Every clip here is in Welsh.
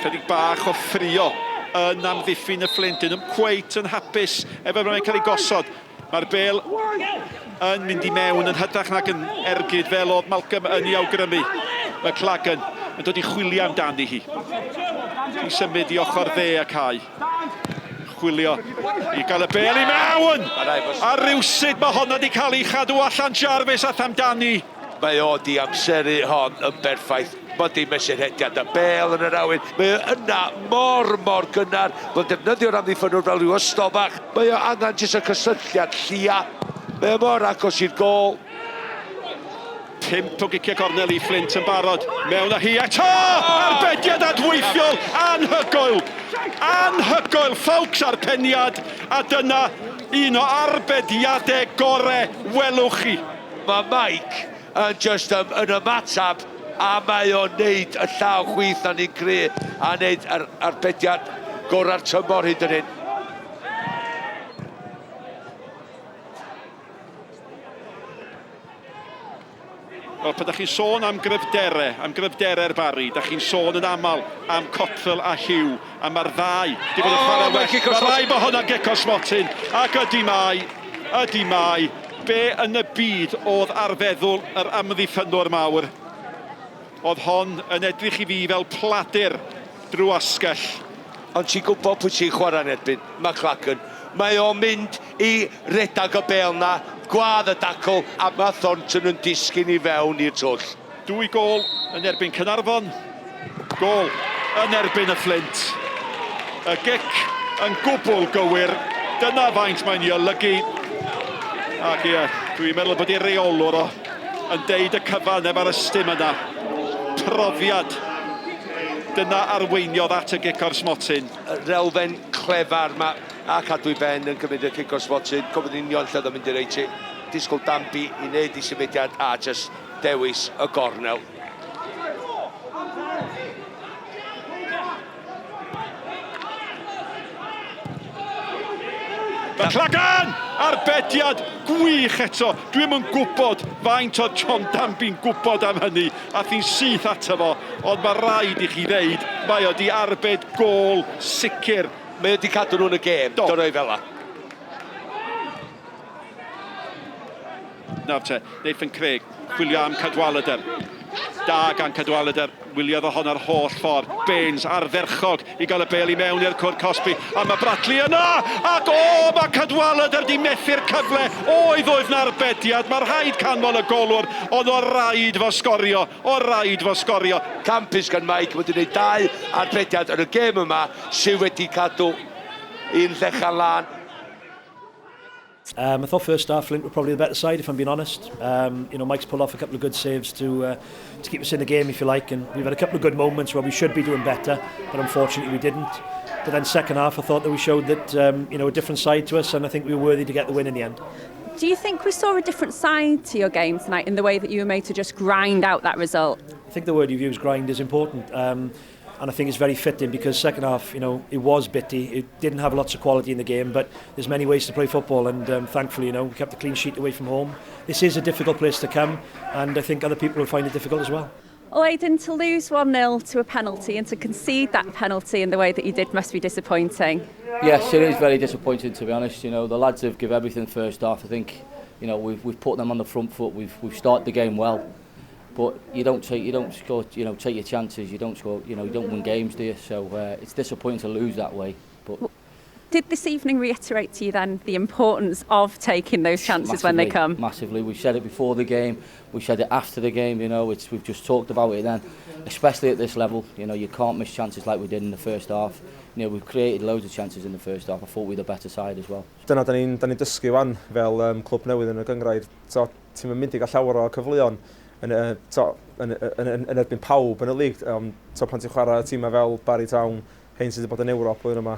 Chydig bach o ffrio yn amddiffyn y Fflint. Dyn nhw'm cweit yn hapus efo fel mae'n cael ei gosod. Mae'r bel yn mynd i mewn yn hytrach nag yn ergyd fel oedd Malcolm yn ei awgrymu. Mae Clagan yn dod i chwilio amdani hi. I symud i ochr dde y cae. Chwilio i gael y bel i mewn! A rywsut mae honna wedi cael ei chadw allan Jarvis ath amdani. Mae o 'di amseru hon yn berffaith. Mae 'di mesur hediad y bêl yn yr awyr. Mae o yna mor, mor gynnar. Mae'n defnyddio'r amddiffynnwr fel rhyw ystol bach. Mae o angen jyst y cysylltiad llia. Mae o mor agos i'r gôl. Pump o giciau cornel i Flint yn barod. Mewn â hi eto! Arbediad adweithiol anhygoel! Anhygoel! Ffowcs a'r peniad, a dyna un o arbediadau gore welwch chi. Mae Mike yn jyst yn, yn ymateb a mae o'n neud y llaw chwith na ni'n cry a neud yr arbediad gorau'r tymor hyd yn hyn. Wel, pan da chi'n sôn am gryfderau, am gryfderau'r Barri, da chi'n sôn yn aml am Cottrell a Hugh, a mae'r ddau di bod yn chwarae well. Mae rhaid bod hwnna'n gic o'r smotyn, ac ydy mae, ydy mae. Be yn y byd oedd ar feddwl yr amddiffynnwr mawr? Oedd hon yn edrych i fi fel pladur drwy asgell. Ond ti'n gwybod pwy ti'n chwarae'n erbyn, McLagan. Mae o'n mynd i redag y bêl 'na, gwadd y dacl, a mae Thornton yn disgyn i fewn i'r twll. Dwy gôl yn erbyn Caernarfon, gôl yn erbyn y Fflint. Y gic yn gwbl gywir, dyna faint mae'n ei olygu. Ac ie, dwi'n meddwl bod ei reolwr o yn deud y cyfan efo'r ystym yna. Profiad. Dyna arweiniodd at y gic o'r smotyn. Yr elfen clefar 'ma, a cadw i ben yn cymryd y cic o'r smotyn, cofio'n union lle oedd o'n mynd i reit ti. Disgwyl Danby i wneud ei symudiad a jyst dewis y gornel. McLagan! Arbediad gwych eto. Dwi'm yn gwybod faint oedd John Danby'n gwybod am hynny. Ath hi'n syth ato fo, ond mae rhaid i chi ddeud, mae o di arbed gôl sicr. Mae o di cadw nhw yn y gêm, do roi fel 'a. Nawr te, Nathan Craig, chwilio am Cadwaladr. Da gan Cadwaladr, wyliodd o honno'r holl ffordd. Baines ardderchog i gael y bêl i mewn i'r cwrt cosbi. A mae Bradley yna! Ac o, mae Cadwaladr di methu'r cyfle. Oedd oedd na arbediad, mae rhaid canmol y golwr, ond o raid fo sgorio, o raid fo sgorio. Campus gan Mike, wedi gwneud dau arbediad yn y gêm yma sydd wedi cadw un llechan lân. Um, I thought first half Flint were probably the better side, if I'm being honest. Um, you know, Mike's pulled off a couple of good saves to uh, to keep us in the game, if you like, and we've had a couple of good moments where we should be doing better, but unfortunately we didn't. But then second half, I thought that we showed that um, you know a different side to us, and I think we were worthy to get the win in the end. Do you think we saw a different side to your game tonight in the way that you were made to just grind out that result? I think the word you've used, grind, is important. Um, and I think it's very fitting because second half, you know, it was bitty. It didn't have lots of quality in the game, but there's many ways to play football, and um, thankfully, you know, we kept a clean sheet away from home. This is a difficult place to come, and I think other people will find it difficult as well. Well, Aidan, to lose 1-0 to a penalty and to concede that penalty in the way that you did must be disappointing. Yes, it is very disappointing, to be honest. You know, the lads have given everything first half. I think, you know, we've, we've put them on the front foot. We've, we've started the game well. But you don't take, you don't score, you know, take your chances. You don't score, you know, you don't win games, do you? So uh, it's disappointing to lose that way. But did this evening reiterate to you then the importance of taking those chances massively, when they come? Massively. We said it before the game, we said it after the game, you know, it's, we've just talked about it then, especially at this level, you know, you can't miss chances like we did in the first half. You know, we've created loads of chances in the first half. I thought we were the better side as well. Dyna da ni'n ni dysgu wan fel um, clwb newydd yn y gynghrair. So, ti'n mynd i gael llawer o cyfleon yn, uh, to, yn, yn, yn, yn erbyn pawb yn y lig. Um, to, pan ti'n chwarae tîmau fel Barry Town, hein sydd wedi bod yn Ewrop blwyddyn yma,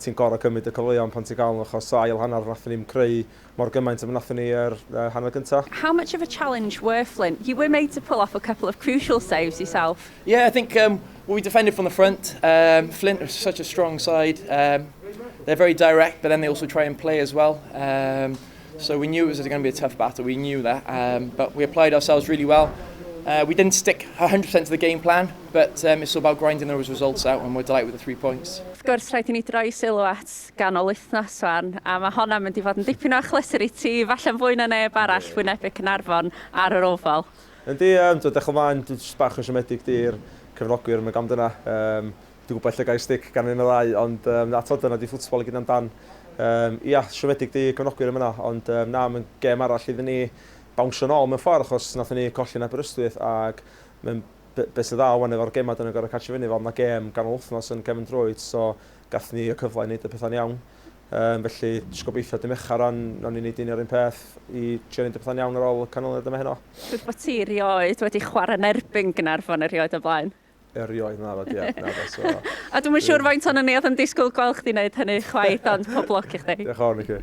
ti'n gorau cymryd y cyfleon pan ti'n gael nhw, achos ail hanner nathon ni'm creu mor gymaint am nathon ni yr uh, hanner gyntaf. How much of a challenge were Flint? You were made to pull off a couple of crucial saves yourself. Yeah, I think um, well, we defended from the front. Um, Flint are such a strong side. Um, they're very direct, but then they also try and play as well. Um, so we knew it was going to be a tough battle. We knew that. Um, but we applied ourselves really well. Uh, we didn't stick 100% to the game plan, but it's all about grinding those results out, and we're delighted with the 3 points. Wrth gwrs, rhaid i ni droi sylw at ganol wythnos wan, a mae hwnna'n mynd i fod yn dipyn o achlysur i ti, falle'n fwy na neb arall wynebu Caernarfon ar yr Ofal. Yndi, dwi'n dechrau ymlaen, dwi'n jyst bach yn siomedig di'r cefnogwyr yn y gam dyna. Dwi'n gwybod lle gael stick gan un o ddau, ond na, to, dyna di ffwtbol i gyd amdan. Ia, siomedig di cefnogwyr yma, ond na, mae'n gêm arall iddyn ni bownsio nôl mewn ffordd, achos nathon ni colli yn Aberystwyth ac mae'n be sydd dda wan efo'r gemau dyn nhw'n gorfod catch fyny fel mae gêm ganol wythnos yn cefn droed, so gath ni y cyfle i wneud y pethau'n iawn. Felly, jyst gobeithio dim eich ran, nawn ni wneud un o'r un peth i trio wneud y pethau'n iawn ar ôl y canlyniad yma heno. Dwi'n bod ti erioed wedi chwarae yn erbyn Gaernarfon erioed o blaen. Erioed, na fod, ie. Na fod, so. A dwi'n siŵr faint o'n ni oedd yn disgwyl gweld chdi wneud hynny chwaith, ond pob lwc i chdi. Diolch yn fawr, Nici.